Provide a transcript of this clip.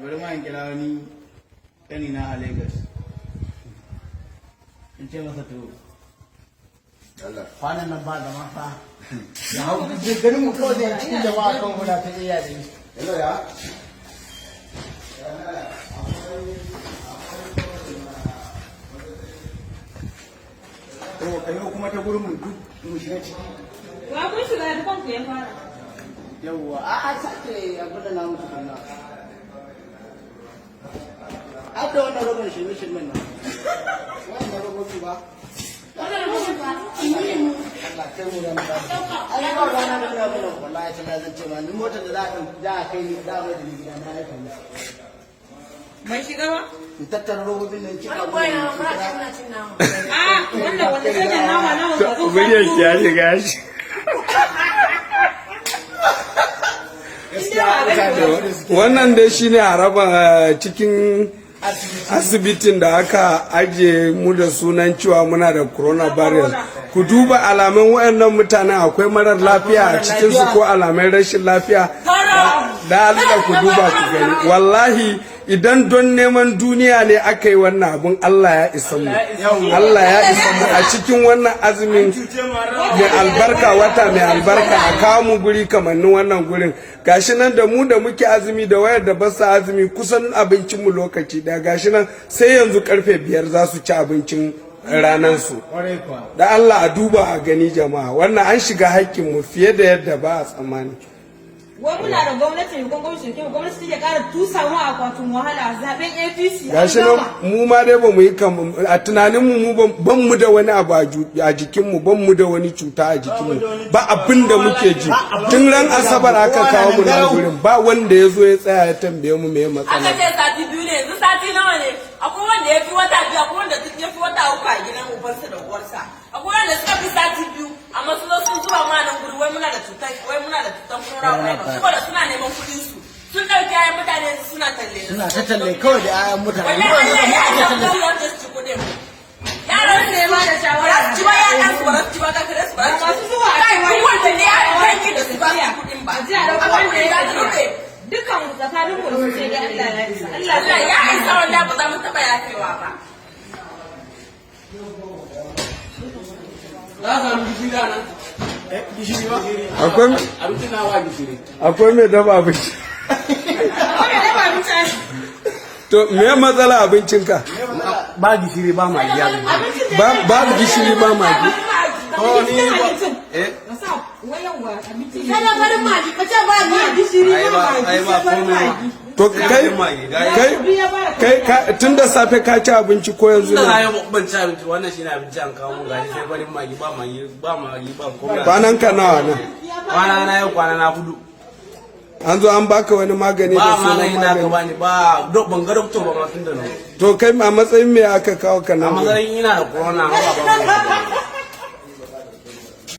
Bari ma in kira wani ƙanina a Lagos. In ce masa to, Allah. Kwanan nan ba zama fa. Ya hau ganin mu kawai da cikin jama'a kan muna ta iya da shi. Hello ya. To, kayo kuma ta gurin mu duk mu shiga ciki. Wa kun shiga da kanku ya fara. Yawwa, a sake abin da na mutu kunna. Har da wannan roban shirme shirmen nan. Wannan robobi ba. Wannan rubutun ba. Allah kai mu ran ba. Ai ba rana da muna mana wallahi ta zan ce ma ni motar da za a za a kai ni za a mai da ni gida na aika ni. Bai shiga ba? In tattara robobin nan cika. Wani goyi na muna ci muna cin nama. A wannan wanda sanin nama nama ka zo. Muryar ki ya shiga shi. Wannan dai shine haraba cikin asibitin da aka ajiye mu da sunan cewa muna da coronavirus. Ku duba alamun waɗannan mutanen, akwai marar lafiya a cikinsu ko alamun rashin lafiya? Da Allah ku duba ku gani. Wallahi idan don neman duniya ne aka yi wannan abun, Allah ya isa mu, Allah ya isa mu. A cikin wannan azumin mai albarka, wata mai albarka, a kawo mu guri kamannin wannan gurin. Gashi nan da mu da muke azumi da wayar da basa azumi, kusan abincin mu lokaci daya. Gashi nan sai yanzu karfe 5 za su ci abincin ranar su. Da Allah a duba a gani jama'a, wannan an shiga haƙƙin mu fiye da yadda ba a tsammani. Wai muna da gwamnati ne, gwamnati ne, gwamnati take ƙara tusa mu a akwatin wahala, zaben APC. An Gashi nan gama. mu ma dai ba mu yi kam a tunanin mu, mu ban mu da wani abu a jikin mu, ban mu da wani cuta a jikin mu, ba abin da muke ji. Tun ran Asabar aka kawo mu nan gurin, ba wanda ya zo ya tsaya ya tambaye mu me Aka matsala. ce sati 2 ne, yanzu sati nawa ne? Akwai wanda ya fi wata 2, akwai wanda ya fi wata 3 a gidan ubansa da uwarsa. Akwai wanda suka fi sati 2, amma su zo sun zuba ma nan guri wai muna da cutar, wai muna da cutar coronavirus. Saboda suna neman kuɗin su. Sun ɗauki 'ya'yan mutane yanzu suna talle da su. Suna ta talle kawai da 'ya'yan mutane. Wallahi Allah ya isa mu wanda su ci kuɗin. Yaran Wanda ya bada shawara. ba su ci ba, yaran su ba su ci ba, kakarai su ba su ci. Masu zuwa a Kai, kai duk wanda ne ya kai da su ba su kuɗin ba. A ji a ɗauko Amma wanda kuɗin ya za su rufe. Dukkan mu tsakanin mu da su sai dai Allah ya isa. Allah Allah ya isa, wallahi ba za mu taɓa yafewa ba. Za a samu gishiri a nan? Gishiri ba? Akwai Abincin na ba gishiri. Akwai mai dafa abinci? Akwai mai dafa abinci ai. To, me matsala abincinka? Ba gishiri, ba magi a abinci. Abincin da Ba babu gishiri, ba magi. To ni ba eh. Ka sa wayan wa abincin. Kada farin magi, ka ce ba Ba gishiri, Ai ba ba magi, ai ba sai farin komai ma. magi. To kai kai kai tun da safe ka ci abinci ko yanzu Tun da ne? na yi ban ci abinci, wannan shine abinci an kawo mun, gashi sai farin magi, ba magi, ba magi, ba komai. Kwanan ka nawa nan? Kwana na yau kwana na 4. An zo an baka wani magani Ba da sunan magani na ka magani? bani ba, ban ga doctor ba ma tun da nan. To kai a matsayin me aka kawo ka A nan gurin? matsayin ina da corona, amma ba ba.